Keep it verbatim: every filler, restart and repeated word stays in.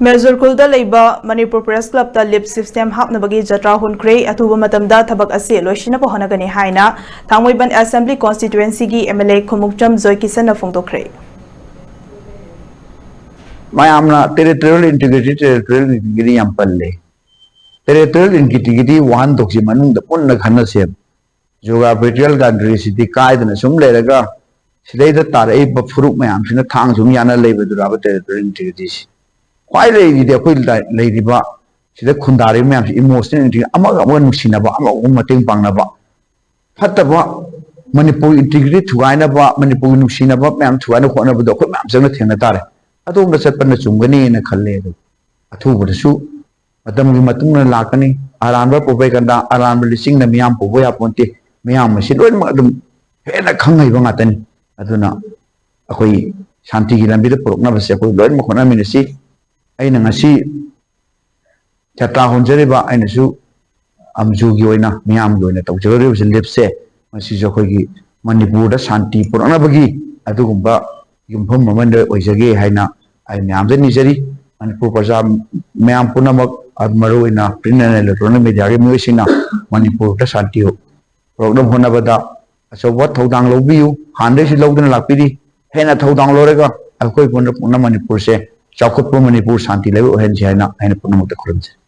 ꯃꯦꯖꯨꯔ ꯈꯨꯜꯗ ꯂꯩꯕ ꯃꯅꯤꯄꯨꯔ ꯄ꯭ꯔꯦꯁ ꯀ꯭ꯂꯕꯇ ꯂꯤꯐ ꯁꯤꯁꯇꯦꯝ ꯍꯥꯞꯅꯕꯒꯤ ꯖꯇ꯭ꯔꯥ ꯍꯨꯟꯈ꯭ꯔꯦ꯫ ꯑꯊꯨꯕ ꯃꯇꯝꯗ ꯊꯕꯛ ꯑꯁꯤ ꯂꯣꯏꯁꯤꯟꯅꯕ ꯍꯣꯠꯅꯒꯅꯤ ꯍꯥꯏꯅ ꯊꯥꯡꯃꯩꯕꯟ assembly ꯀꯣꯟꯁꯇꯤꯇ꯭ꯋꯦꯟꯁꯤꯒꯤ M L A Khumukcham ꯖꯣꯏꯀꯤꯁꯟꯅ ꯐꯣꯡꯗꯣꯛꯈ꯭ꯔꯦ꯫ ꯃꯌꯥꯝꯅ ꯇꯦꯔꯤꯇꯣꯔꯤꯌꯦꯜ ꯏꯟꯇꯤꯒ꯭ꯔꯤꯇꯤ, ꯇꯦꯔꯤꯇꯣꯔꯤꯌꯦꯜ ꯏꯟꯇꯤꯒ꯭ꯔꯤꯇꯤ ꯌꯥꯝ ꯄꯜꯂꯦ꯫ ꯇꯦꯔꯤꯇꯣꯔꯤꯌꯦꯜ ꯏꯟꯇꯤꯒ꯭ꯔꯤꯇꯤ ꯋꯥꯍꯟꯊꯣꯛꯁꯤ ꯃꯅꯨꯡꯗ ꯃꯨꯟꯅ ꯈꯟꯅꯁꯦꯕ꯫ ꯖꯤꯑꯣꯒ꯭ꯔꯥꯐꯤꯀꯦꯜ ꯕꯥꯎꯟꯗꯔꯤꯁꯤꯗꯤ ꯀꯥꯏꯗꯅ ꯁꯨꯝ ꯂꯩꯔꯒ ꯁꯤꯗꯩꯗ ꯇꯥꯔꯛꯏꯕ ꯐꯨꯔꯨꯞ ꯃꯌꯥꯝꯁꯤꯅ ꯊꯥꯡ ꯁꯨꯝ ꯌꯥꯅ ꯂꯩꯕꯗꯨꯔꯥꯕ ꯇꯦꯔꯤꯇꯣꯔꯤꯌꯦꯜ ꯏꯟꯇꯤꯒ꯭ꯔꯤꯇꯤꯁꯤ? ꯈ꯭ꯋꯥꯏ ꯂꯩꯔꯤꯗꯤ ꯑꯩꯈꯣꯏ ꯂ-, ꯂꯩꯔꯤꯕ ꯁꯤꯗ ꯈꯨꯟꯗꯥꯔꯤꯕ ꯃꯌꯥꯝꯁꯤ ꯏꯃꯣꯁꯅꯦꯜ ꯏꯟꯇꯤꯒ꯭ꯔꯤꯇꯤ, ꯑꯃꯒ ꯑꯃꯒ ꯅꯨꯡꯁꯤꯅꯕ, ꯑꯃꯒ ꯑꯃꯒ ꯃꯇꯦꯡ ꯄꯥꯡꯅꯕ, ꯐꯠꯇꯕ ꯃꯅꯤꯄꯨꯔꯒꯤ ꯏꯟꯇꯤꯒ꯭ꯔꯤꯇꯤ ꯊꯨꯒꯥꯏꯅꯕ, ꯃꯅꯤꯄꯨꯔꯒꯤ ꯅꯨꯡꯁꯤꯅꯕ ꯃꯌꯥꯝ ꯊꯨꯒꯥꯏꯅ ꯍꯣꯠꯅꯕꯗꯣ ꯑꯩꯈꯣꯏ ꯃꯌꯥꯝ ꯆꯪꯅ ꯊꯦꯡꯅ ꯇꯥꯔꯦ꯫ ꯑꯗꯣꯝꯗ ꯆꯠꯄꯅ ꯆꯨꯝꯒꯅꯤꯅ ꯈꯜꯂꯦ꯫ ꯑꯗꯣ ꯑꯊꯨꯕꯗꯁꯨ ꯃꯇꯝꯒꯤ ꯃꯇꯨꯡ ꯏꯟꯅ ꯂꯥꯛꯀꯅꯤ꯫ ꯑꯔꯥꯟꯕ ꯄ꯭ꯔꯣꯄꯦꯒꯟꯗꯥ, ꯑꯔꯥꯟꯕ ꯂꯤꯆꯤꯡꯅ ꯃꯤꯌꯥꯝ ꯄꯨꯕ ꯌꯥꯄꯣꯟꯇꯦ꯫ ꯃꯤꯌꯥꯝ ꯑꯁꯤ ꯂꯣꯏꯅꯃꯛ ꯑꯗꯨꯝ ꯍꯦꯟꯅ ꯈꯪ ꯍꯩꯕ ꯉꯥꯛꯇꯅꯤ꯫ ꯑꯗꯨꯅ ꯑꯩꯈꯣꯏ ꯁꯥꯟꯇꯤꯒꯤ ꯂꯝꯕꯤꯗ ꯄꯨꯔꯛꯅꯕꯁꯦ ꯑꯩꯈꯣꯏ ꯂꯣꯏꯅꯃꯛ ꯍꯣꯠꯅꯃꯤꯟꯅꯁꯤ꯫ ꯑꯩꯅ ꯉꯁꯤ ꯖꯇ꯭ꯔꯥ ꯍꯣꯟꯖꯔꯤꯕ, ꯑꯩꯅꯁꯨ ꯑꯝꯖꯨꯒꯤ ꯑꯣꯏꯅ, ꯃꯤꯌꯥꯝꯒꯤ ꯑꯣꯏꯅ ꯇꯧꯖꯒꯗꯧꯔꯤꯕꯁꯤ ꯂꯤꯐꯁꯦ, ꯃꯁꯤꯁꯨ ꯑꯩꯈꯣꯏꯒꯤ ꯃꯅꯤꯄꯨꯔꯗ ꯁꯥꯟꯇꯤ ꯄꯨꯔꯛꯅꯕꯒꯤ ꯑꯗꯨꯒꯨꯝꯕ ꯌꯨꯝꯐꯝ ꯑꯃ ꯑꯣꯏꯖꯒꯦ ꯍꯥꯏꯅ ꯑꯩ ꯃꯌꯥꯝꯗ ꯅꯤꯖꯔꯤ꯫ ꯃꯅꯤꯄꯨꯔ ꯄ꯭ꯔꯖꯥ ꯃꯌꯥꯝ ꯄꯨꯝꯅꯃꯛ, ꯃꯔꯨꯑꯣꯏꯅ print and electronic mediaꯒꯤ ꯃꯤꯑꯣꯏꯁꯤꯡꯅ ꯃꯅꯤꯄꯨꯔꯗ ꯁꯥꯟꯇꯤ ꯄꯨꯔꯛꯅꯕ ꯍꯣꯠꯅꯕꯗ ꯑꯆꯧꯕ ꯊꯧꯗꯥꯡ ꯂꯧꯕꯤꯌꯨ꯫ ꯍꯥꯟꯅꯗꯩꯁꯨ ꯂꯧꯗꯨꯅ ꯂꯥꯛꯄꯤꯔꯤ꯫ ꯍꯦꯟꯅ ꯊꯧꯗꯥꯡ ꯂꯧꯔꯒ ꯑꯩꯈꯣꯏ ꯄꯨꯟꯅ, ꯄꯨꯟꯅ ꯃꯅꯤꯄꯨꯔꯁꯦ ꯆꯥꯎꯈꯠꯄ ꯃꯅꯤꯄꯨꯔ, ꯁꯥꯟꯇꯤ ꯂꯩꯕ ꯑꯣꯏꯍꯟꯁꯤ ꯍꯥꯏꯅ ꯑꯩꯅ ꯄꯨꯝꯅꯃꯛꯇ ꯈꯨꯔꯨꯝꯖꯔꯤ꯫